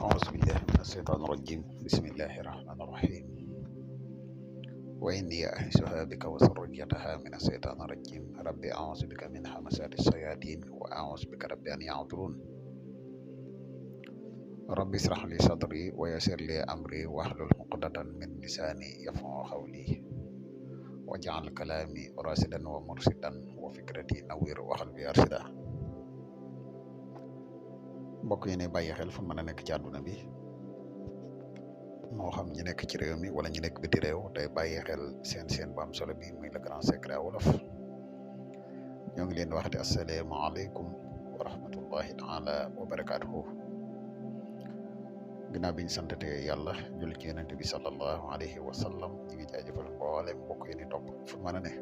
أعوذ بالله من الشيطان الرجيم بسم الله الرحمن الرحيم وإني أعيذها بك وذريتها من الشيطان الرجيم ربي أعوذ بك من همزات الشياطين وأعوذ بك ربي أن يحضرون ربي اشرح لي صدري ويسر لي أمري واحلل عقدة من لساني يفقهوا قولي واجعل كلامي راشدا ومرشدا وفكرتي نوير وقلبي أرشدا mbokk yi ne bàyyi xel fu mën a nekk ci àdduna bi moo xam ñi nekk ci réew mi wala ñi nekk biti réew tey bàyyi xel seen bu am solo bi muy le grand secret wolof ñoo ngi leen di waxati asalaamaaleykum wa rahmatullahi taala wa barakaatuhu ginnaaw bi ñu santate yàlla julli ci yonent bi sallallahu alayhi wa sallam ñi ngi jaajëfal mboolem mbokk yi ni topp fu mën a ne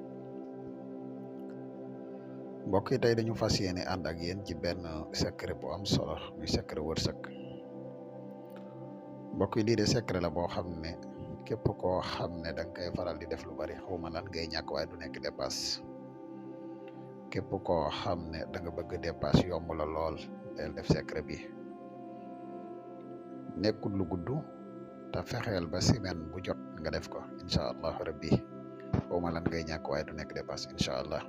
mbokk yi tey dañu fas yéene ànd ak yéen ci benn secret bu am solo muy secret wërsëg mbokk yi lii de secret la boo xam ne képp koo xam ne da nga koy faral di def lu bari xawma lan ngay ñàkk waaye du nekk dépasse képp koo xam ne da nga bëgg dépasse yomb la lool del def secret bi nekkul lu gudd te fexeel ba semaine bu jot nga def ko incha allah rabbi xawma lan ngay ñàkk waaye du nekk dépasse incha allah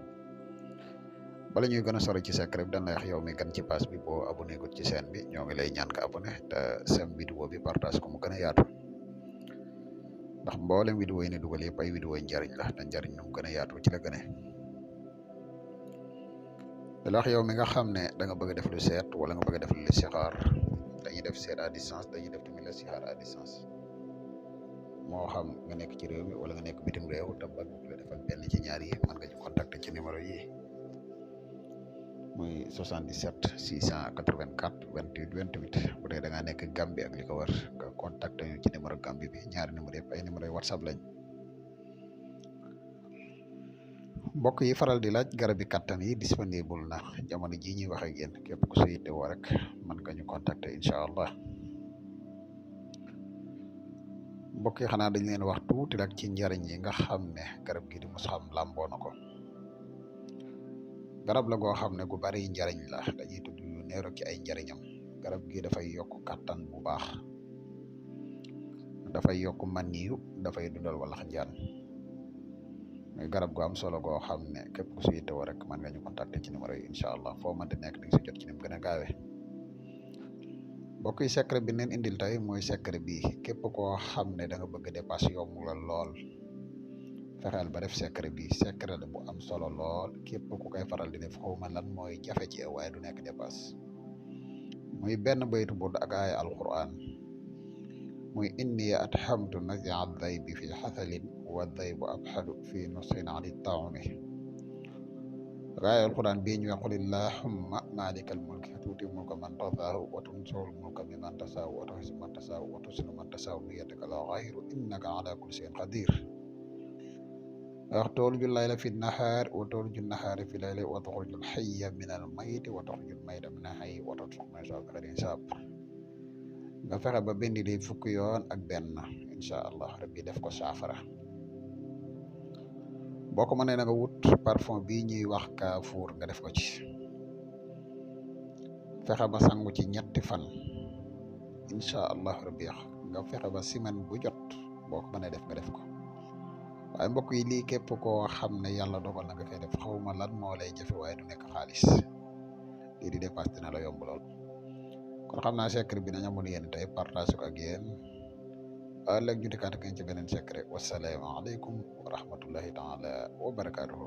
bala ñuy gën a sori ci secret bi dañ lay wax yow mi gan ci page bi boo abonné gut ci chaîne bi ñoo ngi lay ñaan nga abonné te sem vidéo bi partage ko mu gën a yaatu ndax mboolem vidéo yi ne dugal yëpp ay vidéo njariñ la te njariñ nu mu gën a yaatu ci la gëne da la wax yow mi nga xam ne da nga bëgg a def lu seet wala nga bëgg a def lu listixaar dañuy def seet à distance dañuy def tamit listixaar à distance moo xam nga nekk ci réew mi wala nga nekk bitim réew te bëgg la defal benn ci ñaar yi mën nga ñu contacter ci numéro yi muy 77 684 28 28 bu dee da ngaa nekk Gambie ak li ko war nga contacter ñu ci numéro Gambie bi ñaari numéro yëpp ay numéro yu WhatsApp lañ mbokk yi faral di laaj garabi kattan yi disponible na jamono jii ñuy wax ak yéen képp ku sa yitte woo rek mën nga ñu contacter incha allah mbokk yi xanaa dañ leen wax tuuti rek ci njariñ yi nga xam ne garab gi di musxam làmboo na ko garab la goo xam ne gu bari njariñ la dañuy tudd yu néew ci ay njariñam garab gi dafay yokk kattan bu baax dafay yokk maniyu dafay dundal walax njaan muy garab gu am solo goo xam ne képp ku si yittewoo rek mën nga ñu contacter ci numéro yi incha allah foo mënti nekk di nga si jot ci ni mu gën a gaawee mbokk yi secret bi neen indil tey mooy secret bi képp koo xam ne da nga bëgg dépasse yomb la lool fexeel ba def secret bi secret la bu am solo lool képp ku koy faral di def xawma lan mooy jafe ci waaye du nekk dépasse muy benn baytu burd ak aaya alquran muy inni athamtu nazia daybi fi xasalin wa daybu abxadu fi nusin ali taumi aaya alquran bii ñu qul illahumma malikal mulki tuuti mulka man tasaahu wa tunsiul mulka mimman tasaahu wa tu'izzu man tasaahu wa tuzillu man tasaahu bi yadika al khayru innaka ala kulli shay'in qadir تولج الليل في النهار وتولج النهار في الليل وتخرج الحي من الميت وتخرج الميت من الحي وترزق من يشاء بغير حساب nga fexe ba bind li fukki yoon ak benn incha allah rabbi def ko saafara boo ko mënee na nga wut parfum bi ñuy wax kaafuur nga def ko ci fexe ba sangu ci ñetti fan incha allah rabbi nga fexe ba semaine bu jot boo ko mënee def nga def ko waaye mbokk yi lii képp koo xam ne yàlla dogal na nga koy def xawma lan moo lay jafe waaye du nekk xaalis lii di dépasse dina la yomb lool kon xam naa secret bi nañ amoon yéen tey partage ko ak yéen ëllëg ñu dikkaat ak yéen ci beneen secret wasalaamaaleykum wa rahmatullahi taala wa barakaatuhu